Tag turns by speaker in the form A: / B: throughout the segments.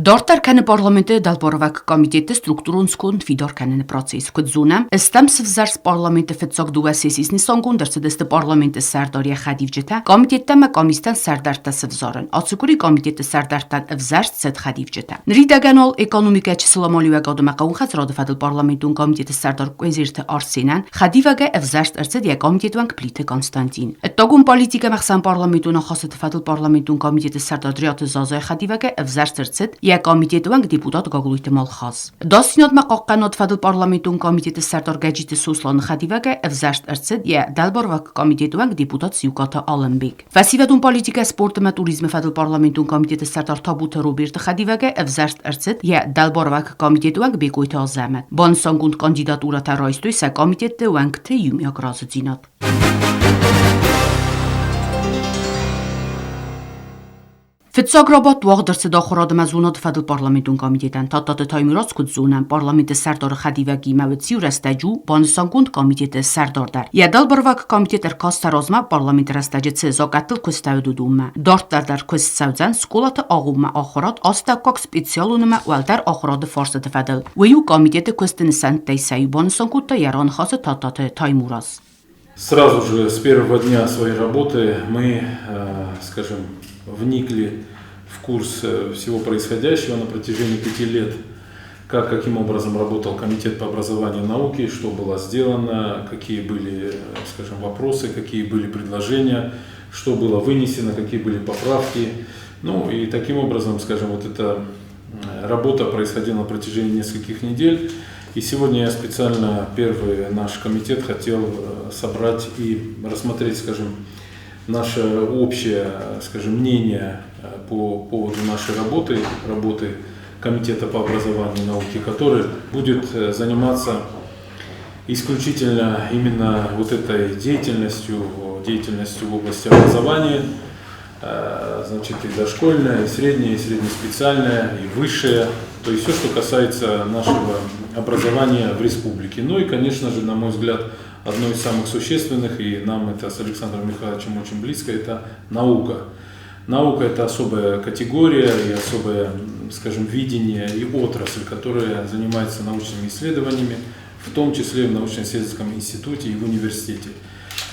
A: Дарддӕр кӕны парламенты дӕлбаруӕвӕг комитетты структурон сконд фидар кӕныны процесс. Куыд зонӕм, стӕм сывзӕрст парламенты фыццаг дыууӕ сессийы снысангонд ӕрцыдысты парламенты сӕрдар йӕ хӕдивджытӕ, комитеттӕ ӕмӕ къамистӕн сӕрдӕрттӕ сывзарын. Ацы къуыри комитетты сӕрдӕрттӕн ӕвзӕрст цыд хӕдивджытӕ. Ныридӕгӕн уал экономикӕ чысыл амалиуӕгад ӕмӕ хъӕууонхӕдзарады фӕдыл парламентон комитеты сӕрдар Къуезерты Арсенӕн хӕдивӕгӕй ӕвзӕрст ӕрцыд йӕ комитеты уӕнг Плиты Константин. Ӕддагон политикӕ ӕмӕ ӕхсӕнпарламентон ахастыты фӕдыл парламентон комитеты сӕрдар Дриаты Зазайы хӕдивӕгӕй ӕвзӕрст ӕрцыд йӕ комитеты уӕнг депутат Гаглойты Малхаз. Ӕдасдзинадмӕ хъахъхъӕнынады фӕдыл парламентон комитеты сӕрдар Гӕджиты Сосланы хӕдивӕгӕй ӕвзӕрст ӕрцыд йӕ дӕлбаруӕвӕг комитеты уӕнг депутат Сиукъаты Алымбег. Фӕсивӕдон политикӕ, спорт ӕмӕ туризмы фӕдыл парламентон комитеты сӕрдар Табуты Роберты хӕдивӕгӕй ӕвзӕрст ӕрцыд йӕ дӕлбаруӕвӕг комитеты уӕнг Бекъойты Азӕмӕт. Банысангонд кандидатурӕтӕ райстой сӕ комитетты уӕнгты иумиаг разыдзинад. Фыццаг рабадт уагъд ӕрцыд ахуырад ӕмӕ зонады фӕдыл парламентон комитетӕн. Тадтаты Таймураз куыд зонӕм, парламенты сӕрдары хӕдивӕгимӕ уыд иу рӕстӕджы у банысангонд комитеты сӕрдар дӕр. Йӕ дӕлбарвӕг комитет ӕркаст сӕ размӕ парламенты рӕстӕджы цы закъӕттыл куыстӕуыд, уыдонмӕ. Дарддӕр дӕр куыст цӕудзӕн скъолаты агъоммӕ ахуырад, астӕуккаг специалон ӕмӕ уӕлдӕр ахуырады фарстыты фӕдыл. Уый у комитеты куысты нысӕнттӕй сӕ иу, банысан кодта йӕ раныхасы Тадтаты Таймураз.
B: Сразу же с первого дня своей работы мы, скажем, вникли в курс всего происходящего на протяжении 5 лет, как, каким образом работал Комитет по образованию и науке, что было сделано, какие были, скажем, вопросы, какие были предложения, что было вынесено, какие были поправки. Ну и таким образом, скажем, вот эта работа происходила на протяжении нескольких недель. И сегодня я специально первый наш комитет хотел собрать и рассмотреть, скажем, наше общее, скажем, мнение по поводу нашей работы, работы Комитета по образованию и науке, который будет заниматься исключительно именно вот этой деятельностью, деятельностью в области образования, значит, и дошкольное, и среднее, и среднеспециальное, и высшее, то есть все, что касается нашего образования в республике. Ну и, конечно же, на мой взгляд, одно из самых существенных, и нам это с Александром Михайловичем очень близко, это наука. Наука – это особая категория и особое, скажем, видение и отрасль, которая занимается научными исследованиями, в том числе в научно-исследовательском институте и в университете.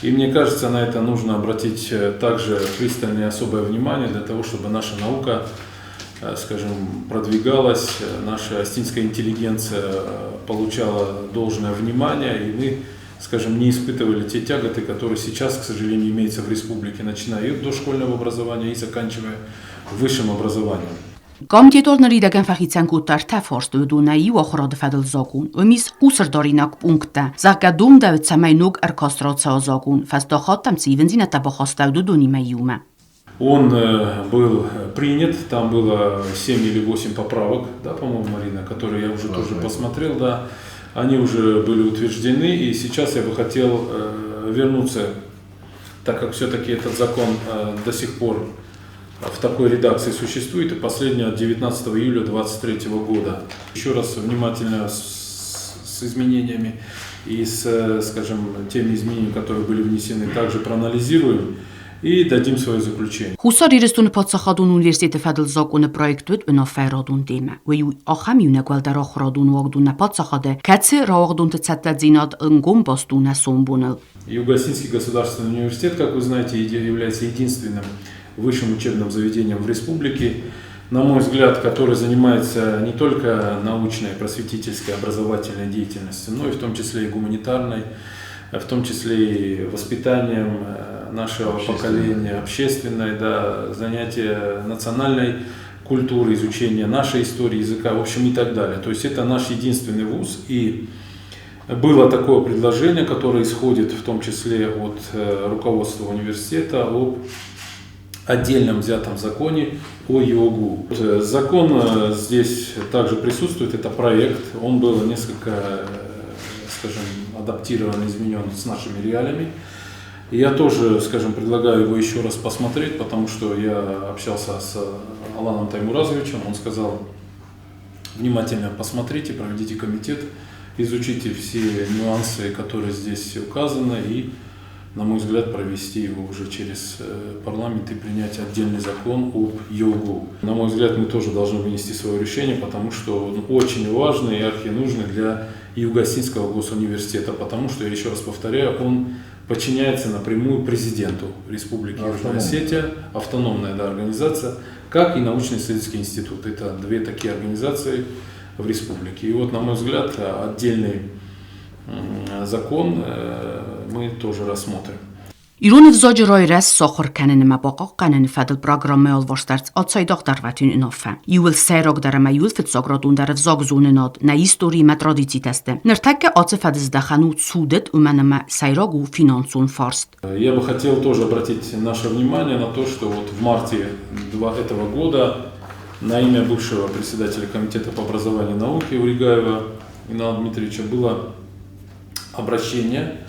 B: И мне кажется, на это нужно обратить также пристальное и особое внимание для того, чтобы наша наука, скажем, продвигалась, наша осетинская интеллигенция получала должное внимание, и мы, скажем, не испытывали те тяготы, которые сейчас, к сожалению, имеются в республике, начиная и от дошкольного образования и заканчивая высшим образованием.
A: Комитетор ныридӕгӕн фӕхицӕн кодта ӕртӕ фарсты, уыдонӕй иу ахуырады фӕдыл закъон. Уым ис хъусырдаринаг пункттӕ, зӕгъгӕ, домдӕуы, цӕмӕй ног ӕркаст рацӕуа закъон, фӕстаг хатт ӕм цы ивындзинӕдтӕ бахастӕуыд, уыдонимӕ иумӕ.
B: Он был принят, там было 7 или 8 поправок, да, по-моему, Марина, которые я уже тоже посмотрел, да, они уже были утверждены, и сейчас я бы хотел вернуться, так как все-таки этот закон до сих пор в такой редакции существует, и последняя от 19 июля 2023 года. Еще раз внимательно с изменениями и с, скажем, теми изменениями, которые были внесены, также проанализируем и дадим свое заключение.
A: Хуссар Ирыстоны паддзахадон университеты фӕдыл закъоны проект уыд уынаффӕрадон темӕ. Уый у ахӕм иунӕг уӕлдӕр ахуырадон уагдон нӕ паддзахады, кӕцы рауагъдонты цӕттӕдзинад ӕнгом баст у нӕ сомбоныл.
B: Юго-Осетинский государственный университет, как вы знаете, является единственным высшим учебным заведением в республике, на мой взгляд, который занимается не только научной, просветительской, образовательной деятельностью, но и в том числе и гуманитарной, в том числе и воспитанием нашего поколения, общественной, да, занятия национальной культуры, изучение нашей истории, языка, в общем, и так далее. То есть это наш единственный вуз, и было такое предложение, которое исходит в том числе от руководства университета об отдельном взятом законе о ЮОГУ. Закон здесь также присутствует, это проект, он был несколько, скажем, адаптирован, изменен с нашими реалиями. Я тоже, скажем, предлагаю его еще раз посмотреть, потому что я общался с Аланом Таймуразовичем, он сказал: внимательно посмотрите, проведите комитет, изучите все нюансы, которые здесь указаны, и на мой взгляд, провести его уже через парламент и принять отдельный закон об ЮГУ. На мой взгляд, мы тоже должны вынести свое решение, потому что он очень важный и архинужный для Юго-Осетинского госуниверситета, потому что, я еще раз повторяю, он подчиняется напрямую президенту Республики Южная Осетия, автономная, да, организация, как и научно-исследовательский институт. Это две такие организации в республике. И вот, на мой взгляд, отдельный закон мы тоже рассмотрим.
A: Ирон ӕвзаджы райрӕзт сахуыр кӕнын ӕмӕ бахъахъхъӕныны фӕдыл программӕйы алыварс ацайдагъ дӕргъвӕтин уынаффӕ. Иууыл сӕйрагдӕр ӕмӕ иууыл фыццаградондӕр ӕвзагзонынад нӕ истори ӕмӕ традицитӕ сты. Ныртӕккӕ ацы фӕдыздӕхӕн у цудыд, уымӕн ӕмӕ сӕйраг у финансон фарст.
B: Я бы хотел тоже обратить наше внимание на то, что вот в марте этого года на имя бывшего председателя комитета по образованию и науке Уригаева Инала Дмитриевича было обращение,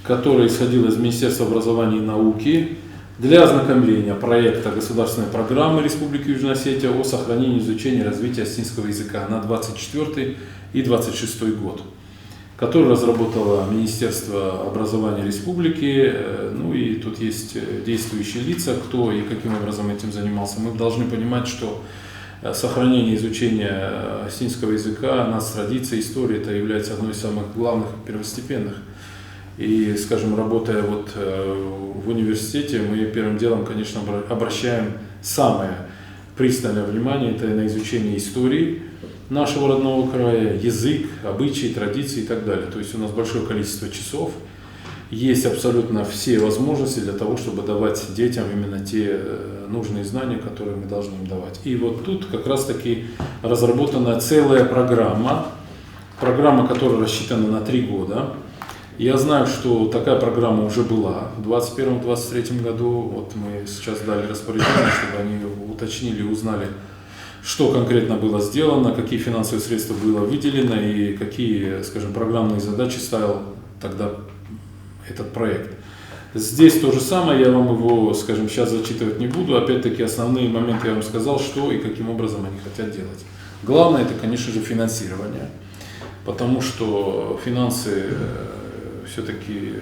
B: которое исходило из Министерства образования и науки для ознакомления проекта государственной программы Республики Южная Осетия о сохранении, изучении и развитии осетинского языка на 24 и 26 год, который разработало Министерство образования Республики. Ну и тут есть действующие лица, кто и каким образом этим занимался. Мы должны понимать, что сохранение изучения осетинского языка, нацтрадиции, истории, это является одной из самых главных и первостепенных. И, скажем, работая вот в университете, мы первым делом, конечно, обращаем самое пристальное внимание это на изучение истории нашего родного края, язык, обычаи, традиции и так далее. То есть у нас большое количество часов, есть абсолютно все возможности для того, чтобы давать детям именно те нужные знания, которые мы должны им давать. И вот тут как раз-таки разработана целая программа, программа, которая рассчитана на 3 года. Я знаю, что такая программа уже была в 2021-2023 году. Вот мы сейчас дали распоряжение, чтобы они уточнили и узнали, что конкретно было сделано, какие финансовые средства было выделено и какие, скажем, программные задачи ставил тогда этот проект. Здесь то же самое, я вам его, скажем, сейчас зачитывать не буду. Опять-таки основные моменты я вам сказал, что и каким образом они хотят делать. Главное это, конечно же, финансирование, потому что финансы все-таки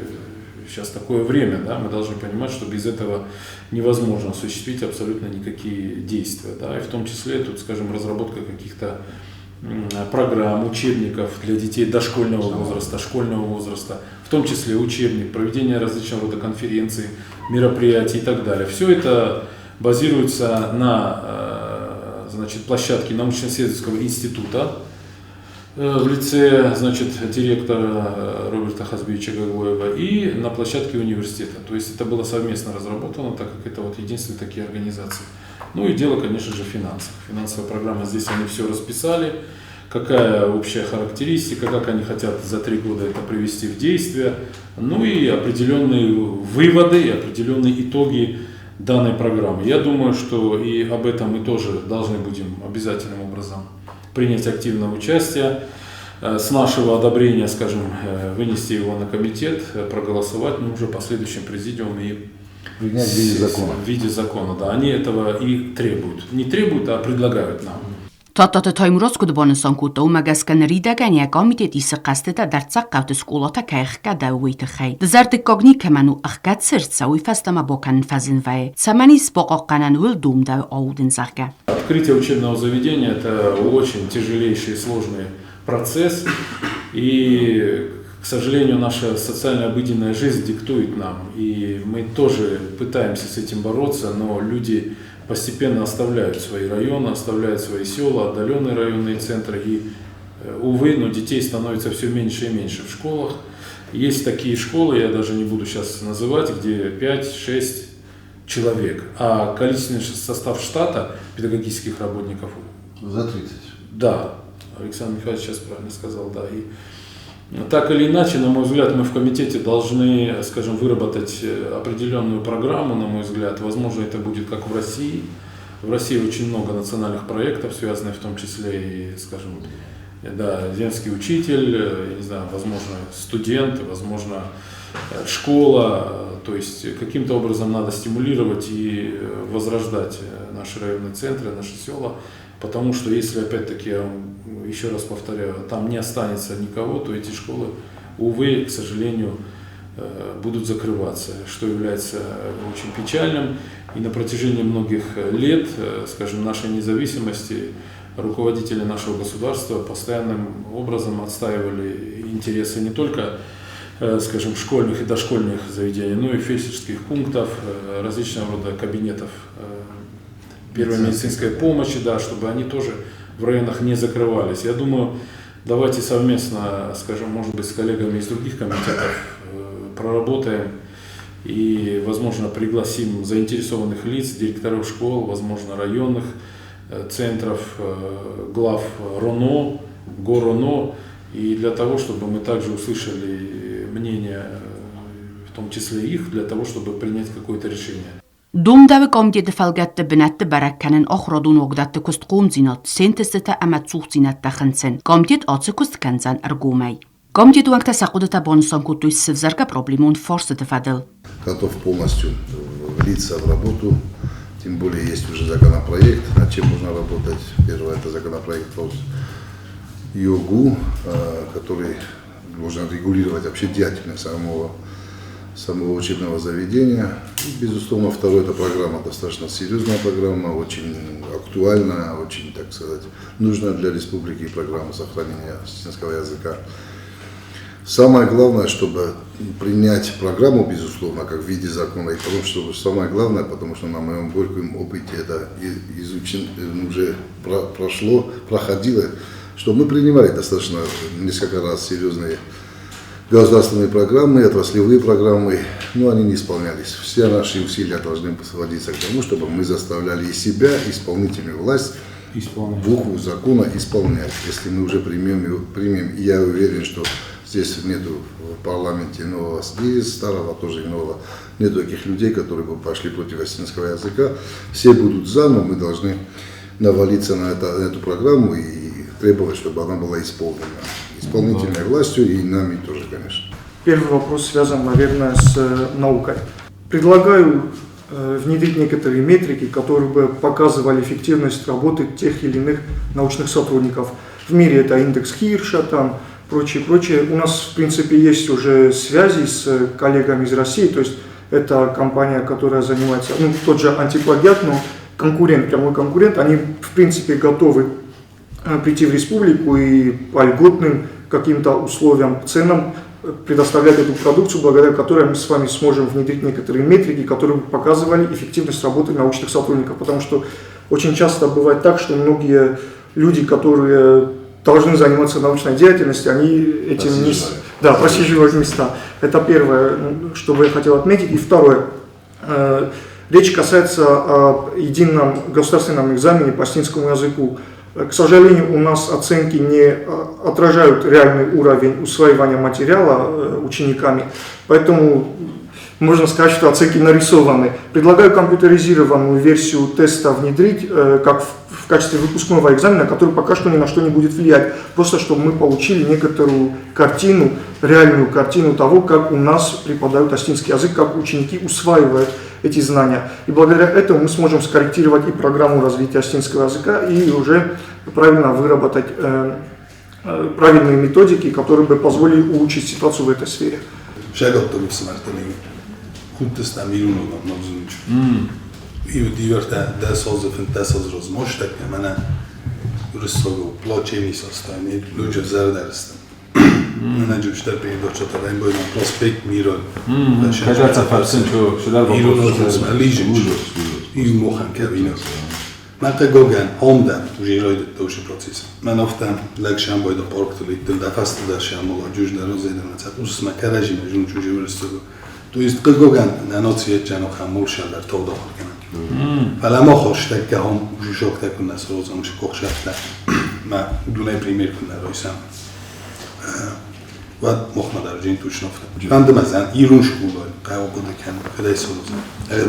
B: сейчас такое время, да, мы должны понимать, что без этого невозможно осуществить абсолютно никакие действия, да, и в том числе тут, скажем, разработка каких-то программ, учебников для детей дошкольного возраста, школьного возраста, в том числе учебник, проведение различного рода конференций, мероприятий и так далее. Все это базируется на, значит, площадке научно-исследовательского института в лице, значит, директора Роберта Хазбиевича Гаглоева и на площадке университета. То есть это было совместно разработано, так как это вот единственные такие организации. Ну и дело, конечно же, в финансах. Финансовая программа, здесь они все расписали, какая общая характеристика, как они хотят за 3 года это привести в действие, ну и определенные выводы и определенные итоги данной программы. Я думаю, что и об этом мы тоже должны будем обязательным образом принять активное участие, с нашего одобрения, скажем, вынести его на комитет, проголосовать, ну, уже последующим президиумом и
C: принять в виде закона.
B: В виде закона, да. Они этого и требуют. Не требуют, а предлагают нам.
A: Тадтаты Таймураз куыд банысан кодта, уымӕ гӕсгӕ ныридӕгӕн йӕ комитет исы хъӕстытӕ дӕрддзӕг хъӕуты скъолатӕ кӕй ӕхгӕдӕуы, уый тыххӕй. Дызӕрдыггаг никӕмӕн у, ӕхгӕд цы ӕрцӕуы, уый фӕстӕмӕ бакӕнын фӕзын вӕййы. Цӕмӕн ис бахъахъхъӕнӕн, уыл домдӕуы аудын, зӕгъгӕ.
B: Открытие учебного заведения – это очень тяжелейший и сложный процесс. И, к сожалению, наша социально-обыденная жизнь диктует нам. И мы тоже пытаемся с этим бороться, но люди постепенно оставляют свои районы, оставляют свои села, отдаленные районные центры. И, увы, но детей становится все меньше и меньше в школах. Есть такие школы, я даже не буду сейчас называть, где 5-6 человек. А количественный состав штата педагогических работников...
C: За 30.
B: Да, Александр Михайлович сейчас правильно сказал, да. И так или иначе, на мой взгляд, мы в комитете должны, скажем, выработать определенную программу, на мой взгляд. Возможно, это будет как в России. В России очень много национальных проектов, связанных в том числе и, скажем, да, земский учитель, я не знаю, возможно, студент, возможно, школа. То есть каким-то образом надо стимулировать и возрождать наши районные центры, наши села. Потому что если, опять-таки, я еще раз повторяю, там не останется никого, то эти школы, увы, к сожалению, будут закрываться, что является очень печальным. И на протяжении многих лет, скажем, нашей независимости, руководители нашего государства постоянным образом отстаивали интересы не только, скажем, школьных и дошкольных заведений, но и фельдшерских пунктов, различного рода кабинетов первой медицинской помощи, да, чтобы они тоже в районах не закрывались. Я думаю, давайте совместно, скажем, может быть, с коллегами из других комитетов проработаем и, возможно, пригласим заинтересованных лиц, директоров школ, возможно, районных центров, глав РОНО, ГОРОНО, и для того, чтобы мы также услышали мнение, в том числе их, для того, чтобы принять какое-то решение.
A: Домдӕуы комитеты фӕлгӕтты бынӕтты бӕрӕг кӕнын ахуырадон уагдӕтты куыстхъомдзинад, се нтыстытӕ ӕмӕ цухдзинӕдтӕ хынцын. Комитет ацы куыст кӕндзӕн ӕргомӕй. Комитеты уӕнгтӕ сӕ хъуыдытӕ банысан кодтой сывзӕргӕ проблемон фарстыты фӕдыл.
C: Готов полностью влиться в работу, тем более есть уже законопроект, над чем можно работать. Первое – это законопроект о ЙОГУ, который должен регулировать вообще деятельность самого учебного заведения. И, безусловно, второе – это программа, достаточно серьезная программа, очень актуальная, очень, так сказать, нужная для республики программа сохранения осетинского языка. Самое главное, чтобы принять программу, безусловно, как в виде закона, и потом, чтобы самое главное, потому что на моем горьком опыте это изучен, уже прошло, проходило, что мы принимали достаточно несколько раз серьезные государственные программы, отраслевые программы, но они не исполнялись. Все наши усилия должны сводиться к тому, чтобы мы заставляли и себя, и исполнительную власть,
B: исполнять.
C: Букву закона исполнять. Если мы уже примем, и я уверен, что здесь нету в парламенте нового, и старого тоже нового, нету таких людей, которые бы пошли против осетинского языка. Все будут за, но мы должны навалиться на эту программу и требовать, чтобы она была исполнена исполнительной властью и нами тоже, конечно.
D: Первый вопрос связан, наверное, с наукой. Предлагаю внедрить некоторые метрики, которые бы показывали эффективность работы тех или иных научных сотрудников. В мире это индекс Хирша, там, прочее, прочее. У нас, в принципе, есть уже связи с коллегами из России, то есть это компания, которая занимается, ну, тот же антиплагиат, но конкурент, прямой конкурент, они, в принципе, готовы прийти в республику и по льготным каким-то условиям, ценам предоставлять эту продукцию, благодаря которой мы с вами сможем внедрить некоторые метрики, которые бы показывали эффективность работы научных сотрудников. Потому что очень часто бывает так, что многие люди, которые должны заниматься научной деятельностью, они этим не... Да, просиживают места. Это первое, что бы я хотел отметить. И второе. Речь касается о едином государственном экзамене по осетинскому языку. К сожалению, у нас оценки не отражают реальный уровень усваивания материала учениками, поэтому можно сказать, что оценки нарисованы. Предлагаю компьютеризированную версию теста внедрить как в качестве выпускного экзамена, который пока что ни на что не будет влиять, просто чтобы мы получили некоторую картину, реальную картину того, как у нас преподают осетинский язык, как ученики усваивают эти знания. И благодаря этому мы сможем скорректировать и программу развития осетинского языка, и уже правильно выработать правильные методики, которые бы позволили улучшить ситуацию в этой сфере.
E: То есть кыгоган наносиет жанохам муршалдар тогдохоркана. Фаламохор штаккахом жушоктакунна созам шкохшафта. Ма дунай пример кунна ройсам. Ва мохмадар жин тучнофта. Фандымазан ирун шгулой қайоқудакан кадай созам.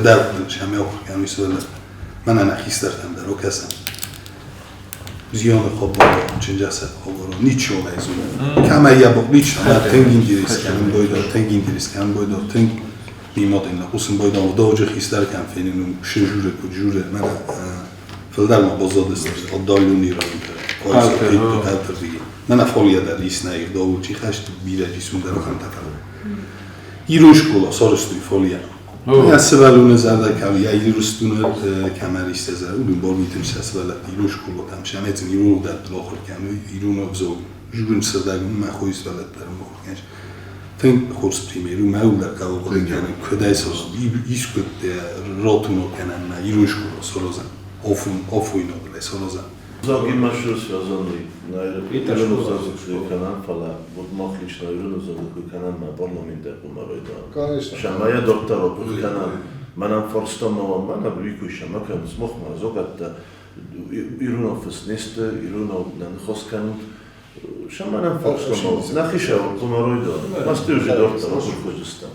E: Дар шамеохкан мисола. Ман ана хистартам дар окасам. зиён хоборо чинҷаса хоборо ничо лайзуна. Кама ябо нич на тенгиндирис кан бойдо тенгиндирис кан бойдо тенг мимодин усм бойдо доҷи хистар кан фенину шижуре куҷуре мана филдар ма бозодест оддалюни ро қалтер диги мана фолия дар иснаир довучи хашт бираҷи сундаро хан тафар. Ирон скъола сарӕзтой фалейӕ. Йӕ сывӕллоны зӕрдӕ кӕм, йӕ Ирыстоны кӕм ӕристӕ зӕрдӕ, уыдон барвитынц сӕ сывӕллӕтты ирон скъолатӕм, сӕмӕ сын ирон ӕгъдӕуттыл ахуыр кӕной, ирон ӕвзаг зурын сыгъдӕг мӕ хойы сывӕллӕттӕ дӕр ахуыр кӕнынц. Тынг хорз пример у, мӕ уд дӕр хъӕуы хъуыды кӕнын, куыдӕй искуыд ратуно кӕнӕм мӕ ирон скъола саразӕм, афойнадыл ӕй саразӕм.
F: Взагимӕ связанный ирон ӕвзаг кӕнӕм, фӕлӕ вот мах лично ирон ӕвзагыл куы кӕнӕм, мӕ парламент дӕр хъуамӕ райда. Сӕмӕ дарддӕр ахуыр кӕнӕм. Мӕнӕн фарста ма мӕнӕ уый сӕмӕ кӕнынц махмӕ зогӕттӕ иронау фыст не сты, иронау нӕ ныхас кӕнут. Сӕмӕнӕн фарста ма нӕхи сӕ хъуамӕ райда. Масты уже дарддӕр ахуыр кодтыстӕм.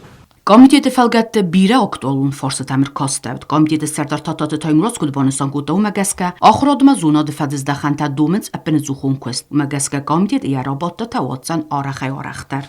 A: Комитеты фӕлгӕтты бирӕ актуалон фарстытӕм ӕркастӕуыд. Комитеты сӕрдар Тадтаты Таймураз куыд банысан кодта, уымӕ гӕсгӕ ахуырадмӕ зонады фӕдыздӕхӕнтӕ домынц ӕппынӕдзухон куыст. Уымӕ гӕсгӕ комитет йӕ рабадтытӕ уадздзӕн арӕхӕй-арӕхдӕр.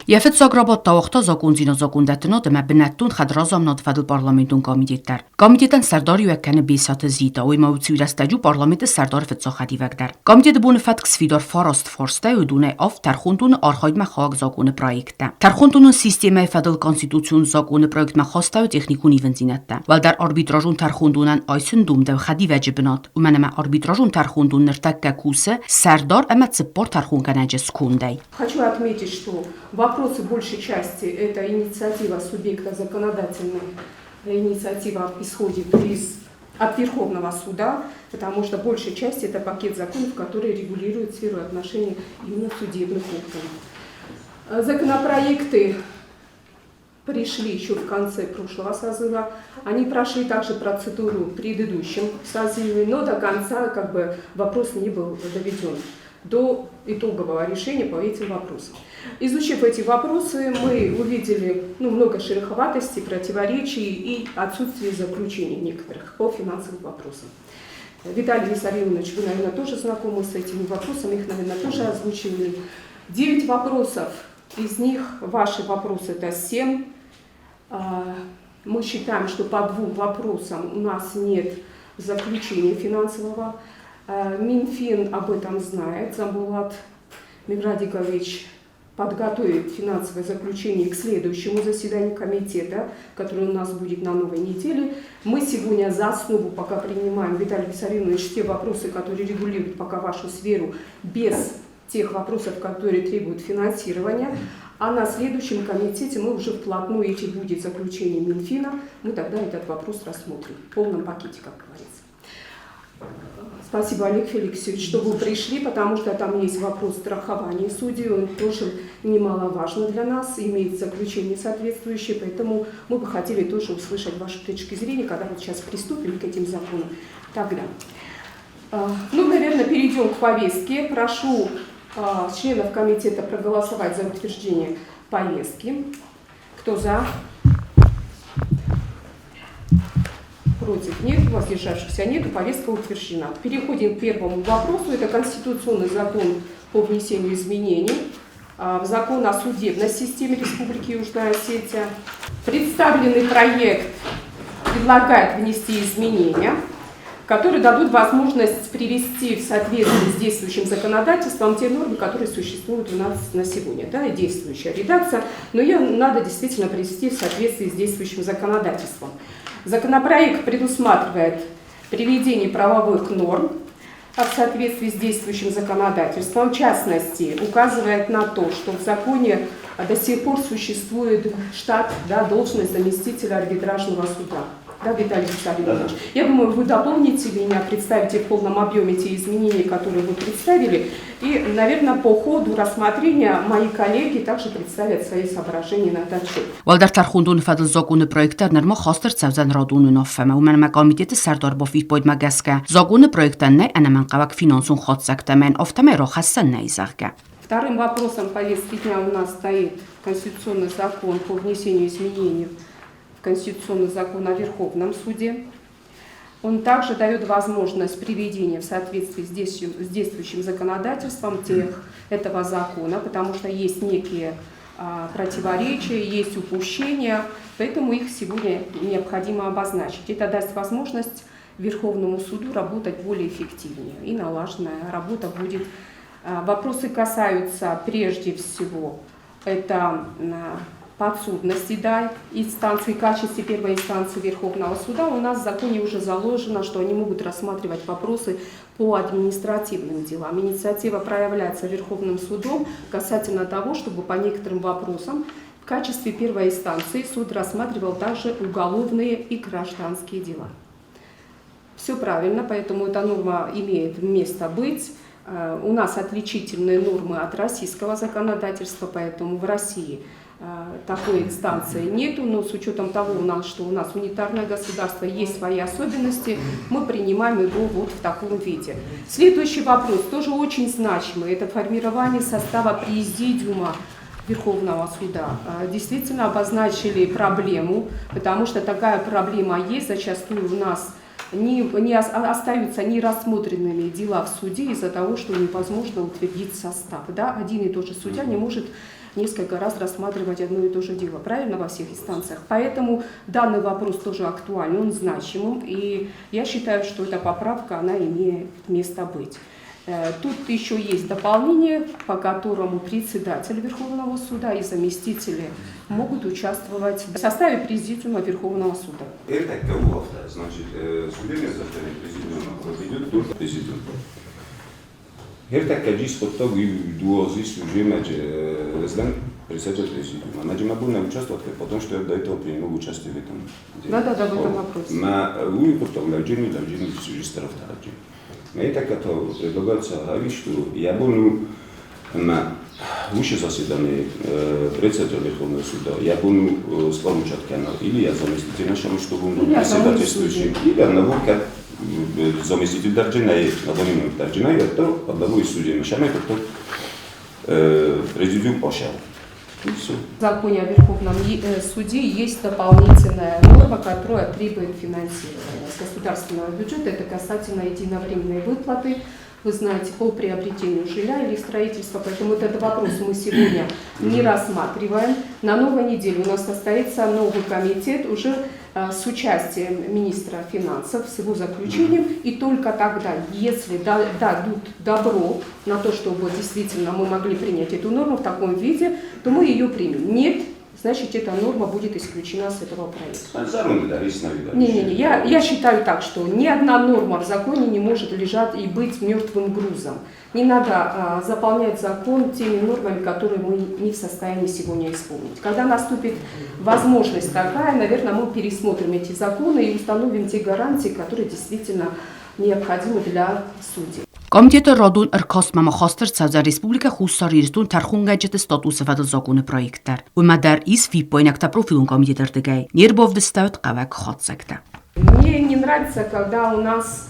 A: Йӕ фыццаг рабадт ауагъта закъондзинад закъондӕттынад ӕмӕ бынӕттон хӕдразамынады фӕдыл парламентон комитет дӕр. Комитетӕн сӕрдариуӕг кӕны Бесаты Зита, уый ма уыцы рӕстӕджы у парламенты сӕрдары фыццаг хӕдивӕг дӕр. Комитеты боны фӕтк сфидар фараст фарстӕй, уыдонӕй авд тӕрхондоны архайдмӕ хауӕг закъоны проекттӕ. Тӕрхондонон системӕйы фӕдыл конституцион закъоны проектмӕ хастӕуы техникон ивындзинӕдтӕ. Уӕлдӕр арбитражон тӕрхондонӕн айсын домдӕуы хӕдивӕджы бынат, уымӕн ӕмӕ арбитражон тӕрхондон ныртӕккӕ кусы сӕрдар ӕмӕ цыппор тӕрхонгӕнӕджы скондӕй.
G: Хочу отметить, что вопросы большей части – это инициатива субъекта законодательной инициатива исходит из, от Верховного суда, потому что большая часть – это пакет законов, которые регулируют сферу отношений именно судебных органов. Законопроекты пришли еще в конце прошлого созыва. Они прошли также процедуру в предыдущем созыве, но до конца как бы, вопрос не был доведен до итогового решения по этим вопросам. Изучив эти вопросы, мы увидели ну, много шероховатостей, противоречий и отсутствие заключений некоторых по финансовым вопросам. Виталий Виссарионович, вы, наверное, тоже знакомы с этими вопросами, их, наверное, тоже озвучивали. Девять вопросов, из них ваши вопросы это семь. Мы считаем, что по двум вопросам у нас нет заключения финансового. Минфин об этом знает, Замбулат Миградикович подготовит финансовое заключение к следующему заседанию комитета, которое у нас будет на новой неделе. Мы сегодня за основу пока принимаем, Виталий Виссарионович, те вопросы, которые регулируют пока вашу сферу, без тех вопросов, которые требуют финансирования. А на следующем комитете мы уже вплотную, если будет заключение Минфина, мы тогда этот вопрос рассмотрим в полном пакете, как говорится. Спасибо, Олег Феликсович, что вы пришли, потому что там есть вопрос страхования судей, он тоже немаловажно для нас, имеет заключение соответствующее, поэтому мы бы хотели тоже услышать вашу точку зрения, когда вот сейчас приступим к этим законам. Тогда. Ну, наверное, перейдем к повестке. Прошу членов комитета проголосовать за утверждение повестки. Кто за? Против нет, воздержавшихся нет, повестка утверждена. Переходим к первому вопросу. Это конституционный закон по внесению изменений в закон о судебной системе Республики Южная Осетия. Представленный проект предлагает внести изменения, которые дадут возможность привести в соответствие с действующим законодательством те нормы, которые существуют у нас на сегодня, да, и действующая редакция, но ее надо действительно привести в соответствии с действующим законодательством. Законопроект предусматривает приведение правовых норм в соответствии с действующим законодательством, в частности, указывает на то, что в законе до сих пор существует штат, да, должность заместителя арбитражного суда. Да, Виталий Виссарионович? Я думаю, вы дополните меня, представите в полном объеме те изменения, которые вы представили. И, наверное, по ходу рассмотрения мои коллеги также представят свои соображения на этот счет.
A: Уӕлдӕр тӕрхондоны фӕдыл закъоны проекттӕ нырма хаст ӕрцӕудзӕн радон уынаффӕмӕ, уымӕн ӕмӕ комитеты сӕрдар бафиппайдмӕ гӕсгӕ, закъоны проектӕн нӕй ӕнӕмӕнгхъӕуӕг финансон хатдзӕгтӕ ӕмӕ йын афтӕмӕй рахӕссӕн нӕй, зӕгъгӕ.
G: Вторым вопросом повестки дня у нас стоит Конституционный закон по внесению изменений в Конституционный закон о Верховном суде. Он также дает возможность приведения в соответствии с действующим законодательством тех этого закона, потому что есть некие противоречия, есть упущения, поэтому их сегодня необходимо обозначить. Это даст возможность Верховному суду работать более эффективнее, и налаженная работа будет Вопросы касаются прежде всего это подсудности, да, инстанции, в качестве первой инстанции Верховного суда. У нас в законе уже заложено, что они могут рассматривать вопросы по административным делам. Инициатива проявляется Верховным судом касательно того, чтобы по некоторым вопросам в качестве первой инстанции суд рассматривал также уголовные и гражданские дела. Все правильно, поэтому эта норма имеет место быть. У нас отличительные нормы от российского законодательства, поэтому в России такой инстанции нету, но с учетом того, что у нас унитарное государство, есть свои особенности, мы принимаем его вот в таком виде. Следующий вопрос, тоже очень значимый, это формирование состава президиума Верховного суда. Действительно обозначили проблему, потому что такая проблема есть, зачастую у нас не остаются нерассмотренными дела в суде из-за того, что невозможно утвердить состав. Да? Один и тот же судья не может несколько раз рассматривать одно и то же дело, правильно, во всех инстанциях. Поэтому данный вопрос тоже актуален, он значимым, и я считаю, что эта поправка, она имеет место быть. Тут еще есть дополнение, по которому председатель Верховного суда и заместители могут участвовать в составе президиума Верховного суда.
H: Значит, судебное заседание президиума ведет только президиум. Председатель президиума. Участвовать, потому что я до этого принимал участие в этом деле.
G: Да-да-да, в этом вопросе.
H: Предлагается, что я буду на высшее заседание председателя Верховного суда, я буду сполучать канал, или я заместитель нашего, чтобы он был председательствующим, или одного как заместитель Дарджина, на данный момент Дарджина, это одного из судей Мишана, это президиум Ошел.
G: В законе о Верховном суде есть дополнительная норма, которая требует финансирования с государственного бюджета. Это касательно единовременной выплаты, вы знаете, по приобретению жилья или строительства. Поэтому этот вопрос мы сегодня не рассматриваем. На новой неделе у нас состоится новый комитет уже с участием министра финансов, с его заключением. И только тогда, если дадут добро на то, чтобы действительно мы могли принять эту норму в таком виде, то мы ее примем. Нет, значит, эта норма будет исключена с этого проекта. Не-не-не, я считаю так, что ни одна норма в законе не может лежать и быть мертвым грузом. Не надо заполнять закон теми нормами, которые мы не в состоянии сегодня исполнить. Когда наступит возможность такая, наверное, мы пересмотрим эти законы и установим те гарантии, которые действительно необходимы для судей.
A: Комитеты радун ӕркастмӕ хаст ӕрцӕудзӕн Республикӕ Хуссар Ирыстоны тӕрхонгӕнджыты статусы фӕдыл законы проект дӕр. Уымӕ дӕр ис фиппаинӕгтӕ профилон комитеты рдыгӕй. Не рбавдыстӕуыд хъӕуӕг хатдзӕгтӕ.
G: Мне не нравится, когда у нас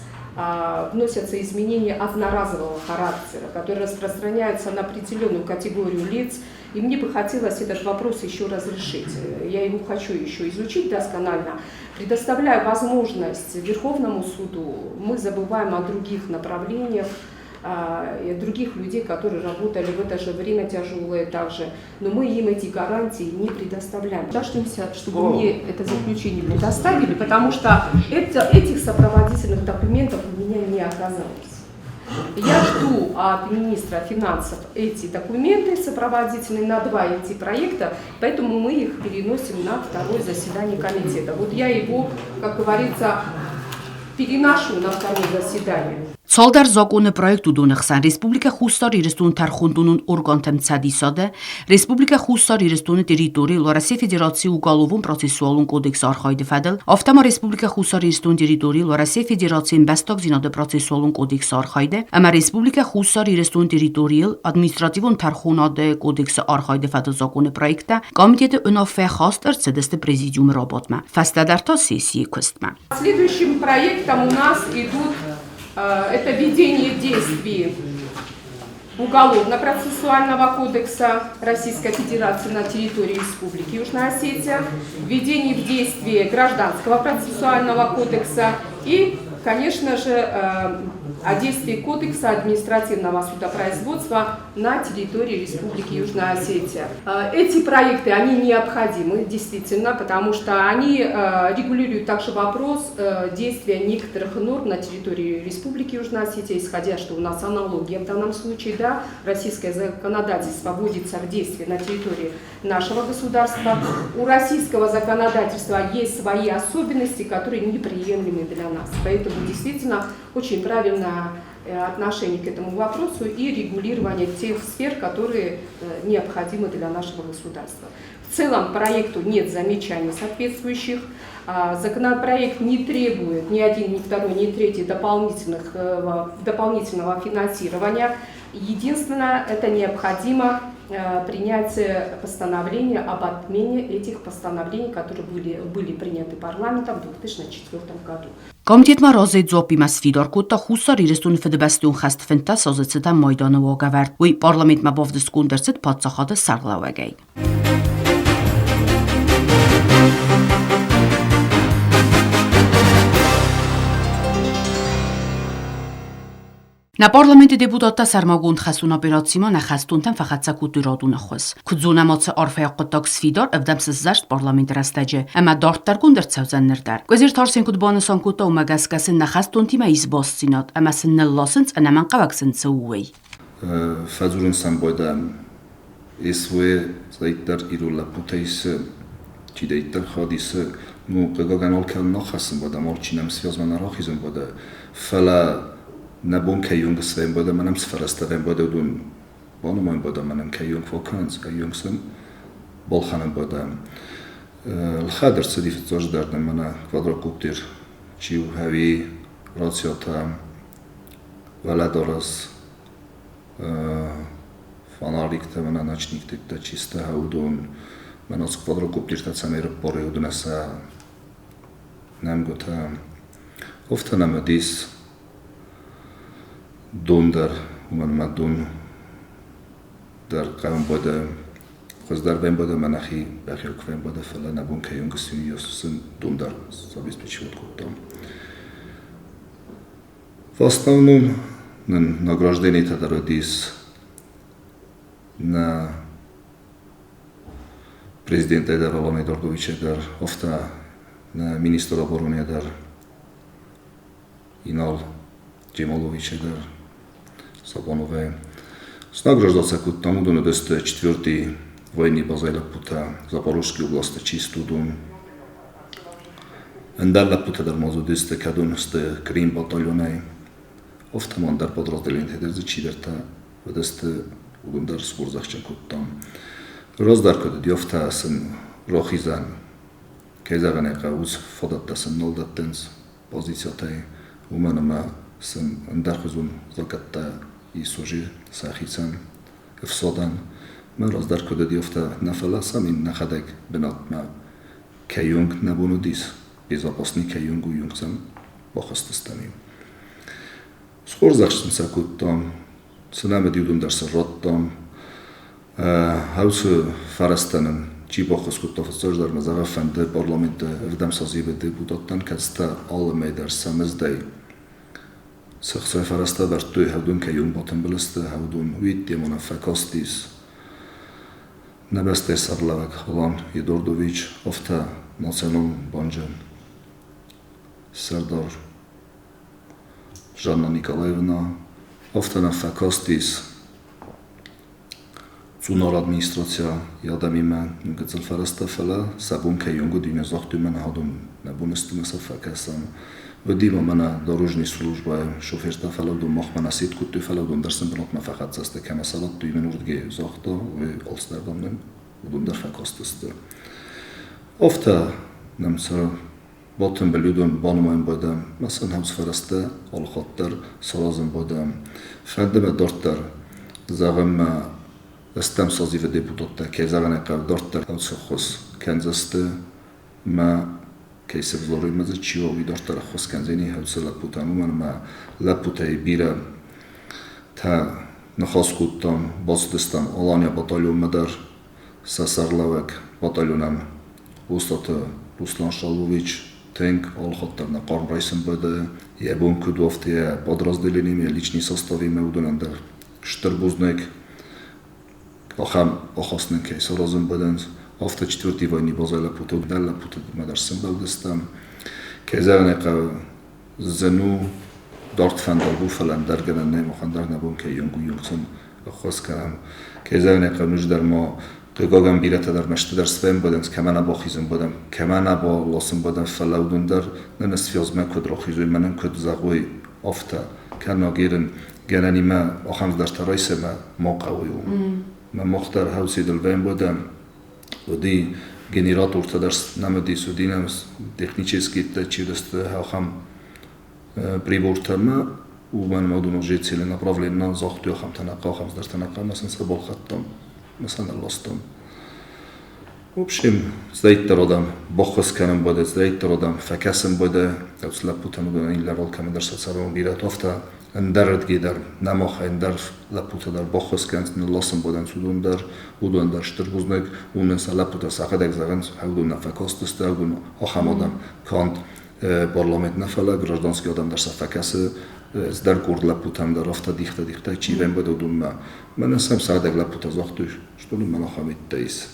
G: вносятся изменения одноразового характера, которые распространяются на определенную категорию лиц. И мне бы хотелось этот вопрос еще разрешить. Я его хочу еще изучить досконально. Предоставляя возможность Верховному суду, мы забываем о других направлениях, других людей, которые работали в это же время тяжелые также. Но мы им эти гарантии не предоставляем. Дождемся, чтобы мне это заключение предоставили, потому что этих сопроводительных документов у меня не оказалось. Я жду от министра финансов эти документы сопроводительные на два эти проекта, поэтому мы их переносим на второе заседание комитета. Вот я его, как говорится, переношу на второе заседание.
A: Цалдӕр закъоны проект уыдоны хсӕн Республикӕ Хуссар Ирыстоны тӕрхондонон органтӕм цӕдисады, Республикӕ Хуссар Ирыстоны территорийыл Уӕрӕсейы Федерацийы Уголовон-процессуалон кодексы архайды фӕдыл, афтӕ ма Республикӕ Хуссар Ирыстоны территорийыл Уӕрӕсейы Федерацийы ӕмбӕстагдзинады процессуалон кодексы архайды ӕмӕ Республикӕ Хуссар Ирыстоны территорийыл административон тӕрхонады кодексы архайды фӕдыл закъоны проекттӕ комитеты уынаффӕ хаст ӕрцыдысты президиумы рабадтмӕ, фӕстӕдӕр та сессийы куыстмӕ.
G: Следующим проектом у нас идут это введение действий Уголовно-процессуального кодекса Российской Федерации на территории Республики Южная Осетия, введение в действие Гражданского процессуального кодекса и Конечно же, о действии Кодекса административного судопроизводства на территории Республики Южная Осетия. Эти проекты, они необходимы, действительно, потому что они регулируют также вопрос действия некоторых норм на территории Республики Южная Осетия, исходя, что у нас аналогия в данном случае, да, российское законодательство вводится в действие на территории нашего государства. У российского законодательства есть свои особенности, которые неприемлемы для нас. Поэтому действительно очень правильное отношение к этому вопросу и регулирование тех сфер, которые необходимы для нашего государства. В целом проекту нет замечаний соответствующих. Законопроект не требует ни один, ни второй, ни третий дополнительного финансирования. Единственное, это необходимо принятие постановления об отмене этих постановлений, которые были приняты парламентом в 2004 году.
A: Комитетма разыйы дзуаппимӕ сфидар кодта Хуссар Ирыстоны Фыдыбӕстон хӕсты 15 азы цытӕн майданы уагӕвӕрд. Уый парламентмӕ бавдыстгонд ӕрцыд паддзахады сӕргълӕууӕгӕй. Нӕ парламенты депутаттӕ сӕрмагонд хӕстон операцимӕ нӕ хӕстонтӕн фӕхӕццӕ кодтой радон ӕххуыс. Куыд зонӕм, ацы арфӕйаг хъуыддаг сфидар ӕвдӕм сыздӕхт парламенты рӕстӕджы ӕмӕ дарддӕргонд ӕрцӕудзӕн ныр дӕр. Козырты Арсен куыд банысан кодта, уымӕ гӕсгӕ сын нӕ хӕстонтимӕ ис бастдзинад ӕмӕ сын нылласынц ӕнӕмӕнгхъӕуӕг сын цы у, уый.
I: Фӕдзурын сӕм байдайӕм СВ цӕйддӕр ирон лӕппутӕ исы, чидӕриддӕр хъӕд исы, ну, хъыгагӕн, алкӕмӕн нал хӕссын бада, алчи нӕм связмӕ нӕ рахизын бада, фӕлӕ нӕ бон кӕйонг свӕййын бада, мӕнӕм цы фӕрӕзтӕ вӕййын бада, уыдон банымайын бада, мӕнӕм кӕйонг фӕкӕнынц, кӕйонг сын балхӕнын бада. Лхӕд ӕрцыди фыццаджыдӕр нӕм мӕнӕ квадрокоптер, чи у ӕви рациатӕ, уӕлӕдарӕс, фонариктӕ мӕнӕ ночниктӕ чистӕ уыдон мӕнӕ цы квадрокоптертӕ цӕмӕй рыппарой, уыдон сӕ нӕмгуытӕ. Афтӕ нӕм уыдис дон дӕр, уымӕн ӕмӕ дон дӕр хъӕуын бадӕ, хуыздӕр вӕмбӕдӕ мӕ нӕхи бӕхи куы вӕмбӕдӕ, фӕлӕ нӕ бон кӕйонг сын дон дӕр обеспечивать кодтам. В основном нын награждениетӕ дӕр уыдис нӕ президентӕй дӕр, Алан Эдуардовичӕй дӕр, афтӕ нӕ министр обороны дӕр, Инал Джемаловичӕй дӕр, Сабановӕй. Снаграждаться кодтам уыдон уыдысты четвертый войны базӕй лӕппутӕ, Запорожский областы чист уыдон. Ӕндӕр лӕппутӕ дӕр ма дзы уыдысты, кӕдон сты Крым батальонӕй. Афтӕ ма ӕндӕр подразделенийтӕй дӕр дзы чидӕртӕ уыдысты, уыдон дӕр схорзӕхджын кодтам. Раздӕр куыд уыди, афтӕ сын рахизӕн, кӕй зӕгъын ӕй хъӕуы, уыцы фадӕттӕ сын нал дӕттынц позициятӕй, уымӕн ӕмӕ сын ӕндӕрхуызон закъӕттӕ ис уже сӕхицӕн, ӕфсадӕн. Мӕн раздӕр куыд уыди, афтӕ нӕ, фӕлӕ сӕм нӕхӕдӕг бынатмӕ кӕйонг нӕ бон уыдис, безопасный кӕйонг уыйонг сӕм бахызтыстӕм-иу. Схорзӕхджын сӕ кодтам, цы нӕм уыди, уыдон дӕр сын радтам. Хӕуцы фӕрӕзтӕ нын чи баххуыс кодта, фыццаджыдӕр мӕ зӕгъы фӕнды парламенты ӕвдӕм созывы депутаттӕн, кӕцытӕ алы мӕй дӕр сӕ мыздӕй цы хцайы фӕрӕзтӕ вӕрдтой, хӕвдон кӕйонг батымбыл сты, хӕвдон уый темӕ фӕкастис. Нӕ бӕстӕйы сӕргълӕууӕг Алан Едордович, афтӕ Националон банджы сӕрдар Жанна Николаевна, афтӕ нӕ фӕкастис Цъунар администрацийӕ йӕ адӕмимӕ гыццыл фӕрӕзтӕ, фӕлӕ сӕ бон кӕйонг уыди, нӕ загътой мӕнӕ адон нӕ бон сты мӕ сӕ фӕкӕсӕм. Уыди ма мӕнӕ дорожный службӕйы шофертӕ, фӕлӕ уыдон махмӕ нӕ сид кодтой, фӕлӕ уыдон дӕр сын бынатмӕ фӕхӕццӕ сты, кӕмӕ сӕ радтой, мын уырдыгӕй загъта, уый алцыдӕр дам нын уыдон дӕр фӕкастысты. Афтӕ нӕм сӕ батымбыл уыдон банымайын байдӕм, мӕ сын хӕмц фӕрӕзтӕ алыхатт дӕр саразын байдӕм. Фӕнды мӕ дарддӕр, зӕгъӕм, мӕ ӕстӕм созывы депутаттӕ, кӕй зӕгъын ӕй хъӕуы, дарддӕр ӕххуыс кӕндзысты мӕ кӕй сывзарой мӕ дзы чи уа, уый дарддӕр ӕххуыс кӕндзӕни хӕлцы лӕппутӕн, уымӕн ӕмӕ лӕппутӕй бирӕ та ныхас кодтам, бацыдыстӕм Алания батальонмӕ дӕр, сӕ сӕргълӕууӕг батальонӕн Остъаты Руслан Шалвович. Тынг алы хатт дӕр нӕ хъарм райсын бады, йӕ бон куыд у, афтӕ йӕ подразделениимӕ, йӕ личный составимӕ уыдонӕн дӕр стыр бузныг, ахӕм ахаст нын кӕй саразын бадынц. Афтӕ четвертый войны базӕй лӕппутӕ дӕр лӕппутимӕ дӕр сӕмбӕлдыстӕм. Кӕй зӕгъын ӕй хъӕуы, зын у, дард фӕндаг у, фӕлӕ ӕндӕр гӕнӕн нӕй, махӕн дӕр нӕ бон кӕй йонг у, йонг сын ӕххуыс кӕнӕм. Кӕй зӕгъын ӕй хъӕуы, ноджы дӕр ма хъыгагӕн бирӕтӕ дӕр мӕсты дӕр сфӕмбӕлынц, кӕмӕ нӕ бахизын бадӕм, кӕмӕ нӕ баласын бадӕм, фӕлӕ уыдон дӕр нын связмӕ куыд рахизой, мӕнӕн куыд зӕгъой, афтӕ. Кӕнӕ герын гӕнӕнимӕ ахӕм цыдӕртӕ райсӕмӕ ма хъӕуы у. Мӕ мах дӕр хӕуседыл вӕмбӕдӕм, уыди генератортӕ дӕр нӕм уыдис, уыди нӕм технический чидысты ахӕм прибортӕ ӕмӕ уымӕн ӕмӕ уыдон уже целенаправленно загътой ахӕмтӕ нӕ хъӕуы, ахӕм цыдӕртӕ нӕ хъӕуы, ӕмӕ сын сӕ балхӕдтам, ӕмӕ сӕ нылластам. В общем, цыдӕриддӕр адӕм баххуыс кӕнын бады, цыдӕриддӕр адӕм фӕкӕсын бады, уыцы лӕппутӕн уыдонӕн иллӕр алкӕмӕн дӕр сӕ цӕрӕн бирӕтӕ афтӕ ӕндӕрырдгӕй дӕр нӕ махӕй ӕндӕр лӕппутӕ дӕр баххуыс кӕнынц, нылласын бадынц уыдон дӕр стыр бузныг, уымӕн сӕ лӕппутӕ сӕхӕдӕг зӕгъынц, уыдон нӕ фӕкастысты, уыдон ахӕм адӕм канд парламент нӕ, фӕлӕ гражданский адӕм дӕр сӕ фӕкӕсы, цыдӕр къорд лӕппутӕм дӕр афтӕ дихтӕ-дихтӕ чи вӕмбӕлд, уыдонмӕ. Мӕнӕ сӕм сӕхӕдӕг лӕппутӕ загътой, что мӕн ахӕм идтӕ ис.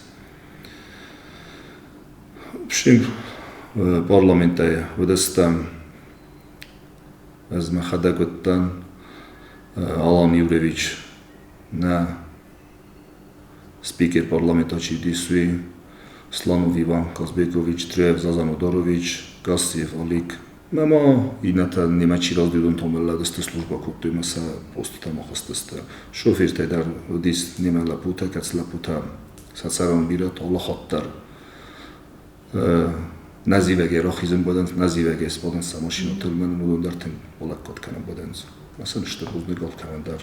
I: В общем, парламентӕй уыдыстӕм, ӕз мӕхӕдӕг уыдтӕн, Алан Юрьевич нӕ спикер парламента чидис уый, Сланов Иван Казбекович, Троев Зазан Ударович, Гассиев Алик. Мӕ ма иннӕтӕ немӕ чи раздӕрон томӕллӕдысты службӕ кодтой ӕмӕ сӕ постытӕм ахызтысты. Шофертӕй дӕр уыдис немӕ лӕппутӕ, кӕцы лӕппутӕ сӕ цӕрӕн бирӕтӕ алы хатт дӕр нӕ зивӕгӕй рахизын бадынц, нӕ зивӕгӕй сбадынц сӕ машинӕтыл, мӕнӕн уыдон дӕр тынг балӕггад кӕнын бадынц. Мӕ сын стыр бузныг алкӕмӕн дӕр.